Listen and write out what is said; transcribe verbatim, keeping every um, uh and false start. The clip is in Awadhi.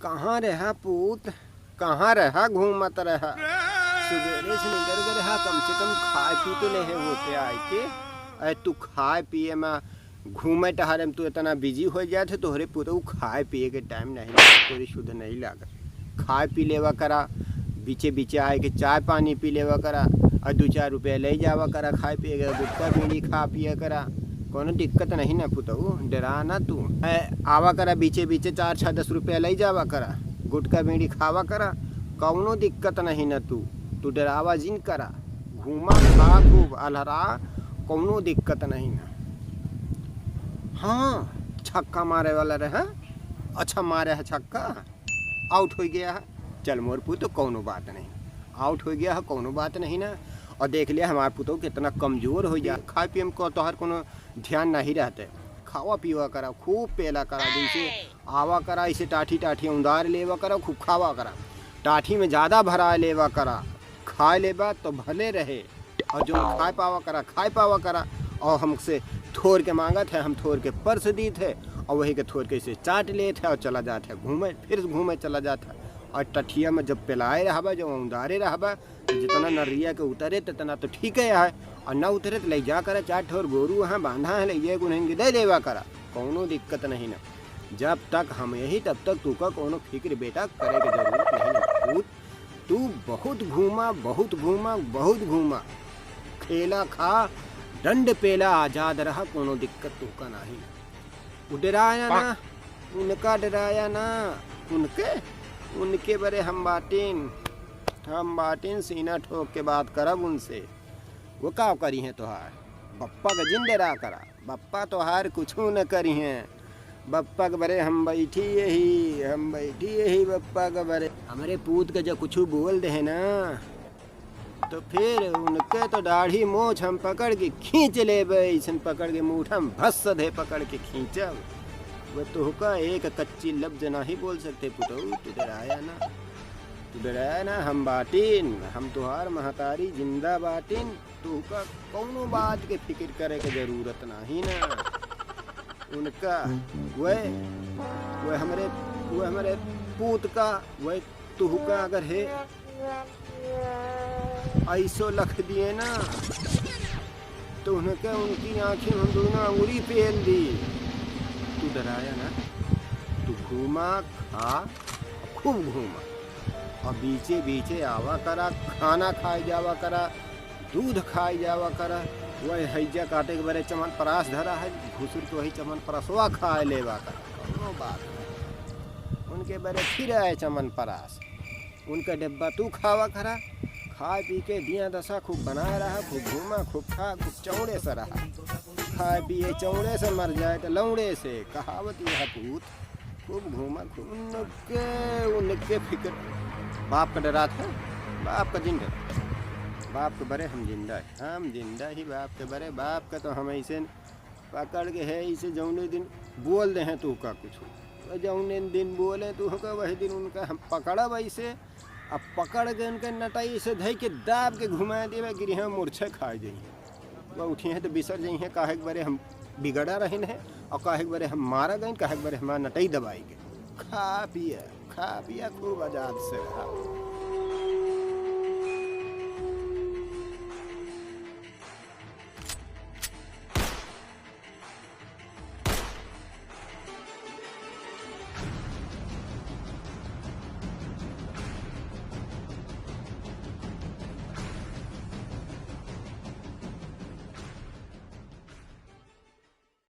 कहाँ रहा पूत, कहाँ रहा, घूमत रहा। सुबेरे से निकर के रहा, कम से कम खाए पी तो लेहे होते आए के। अरे तू खाए पिए में, घूमे टहरे में तू इतना बिजी होइ जात है, तोहरे पुतऊ खाए पिए के टाइम नहीं, तोरी शुद्ध नहीं लागत। खाए पी लेवा करा, बीचे बीचे आए के चाय पानी पी लेवा करा, और दो चार रुपया ले जावा करा खाए पिए के, गुटखा बीड़ी खा पिया करा, कोनो दिक्कत नहीं ना पुतऊ, डरा ना तू। ए, आवा करा बीचे बीचे, चार छः दस रुपया ले जावा करा, गुटखा बीड़ी खावा करा, कौनो दिक्कत नहीं ना तू, तू डरावा जिन करा, घूमा खा खूब अलहरा, कौनो दिक्कत नहीं ना। हाँ, छक्का मारे वाला रहे, अच्छा मारे है छक्का, आउट हो गया है। चल मोर पुत, तो कौनो बात नहीं, आउट हो गया है, कौनो बात नहीं ना। और देख लिया हमार पुतौ कितना कमजोर हो जा, खाए पिए में को तोहर कोनो ध्यान नहीं रहते। खावा पीवा करा, खूब पेला करा, जैसे आवा करा, ऐसे टाठी टाठी उंदार लेवा करा, खूब खावा करा, टाठी में ज्यादा भरा लेवा करा, खाए लेबा तो भले रहे, और जो खाए पावा करा, खाए पावा करा, और हमसे थोर के मांगत है, हम थोर के परस दीत है, और वही के थोर के से चाट लेत है और चला जात है घूमे, फिर घूमे चला जात है। और टठिया में जब पेलाए रहबा, जब उंदारे रहबा, तो जितना नरिया के उतरे, तितना तो ठीक है, और ना उतरे तो ले जा करा, चार ठोर गोरू वहाँ बांधा है, ले जाए उन्हें दे देवा करा, कौनो दिक्कत नहीं ना। जब तक हम यही, तब तक तूका कौनो फिक्र बेटा करे के जरूरत नहीं ना। तू, तू बहुत घूमा, बहुत घूमा, बहुत घूमा, खेला खा, दंड पेला, आजाद रहा, कौनो दिक्कत तूका नहीं ना। उ डराया ना, उनका डराया ना, उनके, उनके बरे हम बाटिन, हम बाटिन, सीना ठोक के बात करब उनसे। वो का करी हैं तोहार? बप्पा का जिन डरा करा, बप्पा तोहार कुछू न करी हैं। बप्पा के बरे हम बैठी यही, हम बैठी यही बप्पा के बरे। हमरे पूत के जो कुछू बोल दे ना, तो फिर उनके तो दाढ़ी मोछ हम पकड़ के खींच लेबे, ऐसन पकड़ के मूठा में भस दे पकड़ के खींचब। वो तोहका एक कच्ची लफ्ज नाही बोल सकते पुतऊ, तू डराया ना, तू डराया ना, हम बाटिन, हम तोहार महतारी जिंदा बाटिन, तोहका कौनो बात के फिक्र करे के जरूरत नाही ना। उनका, वह, वह हमरे, वह हमरे पूत का, वह तुहका अगर है ऐसो लख दिए ना, तो उनके, उनकी आँखी में हम दोनों अंगुरी पेल दी। तू डराया ना, तू घूमा, खा, खूब घूमा, और बीचे बीचे आवा करा, खाना खाए जावा करा, दूध खाए जावा करा। वही हैजा काटे के बरे चमन परास धरा है, घुसुर के वही चमन परसवा खाए लेवा करा, कौनो बात नहीं। उनके बरे फिर आए चमन परास, उनका डब्बा तू खावा करा। खाए पी के दिया दशा खूब बनाए रहा, खूब घूमा, खूब खा, खूब चौड़े से रहा। खाए पिए चौड़े से, मर जाए तो लौड़े से, कहावत यह पूत। खूब घूमा, खूब उनके, उनके फिक्र। बाप का डरात है, बाप का जिन डरा, बाप के बरे हम जिंदा है, हम जिंदा ही बाप के बरे। बाप का तो हम ऐसे पकड़ के है, ऐसे जौने दिन बोल दे हैं तू का कुछ, तो जौने दिन बोले तू का, वही दिन उनका हम पकड़ब ऐसे, अब पकड़ के उनके नटाई से धई के दाब के घुमा देबे, गिरी हैं मूर्छे खा जाइए। वह उठी हैं तो बिसर जाइए, काहे के बरे हम बिगड़ा रहे हैं, और काहे के बरे हम मारा गए, काहे के बरे हमारा नटाई दबाई गए। खा पिया, खा पिया, खूब आजाद से रहा।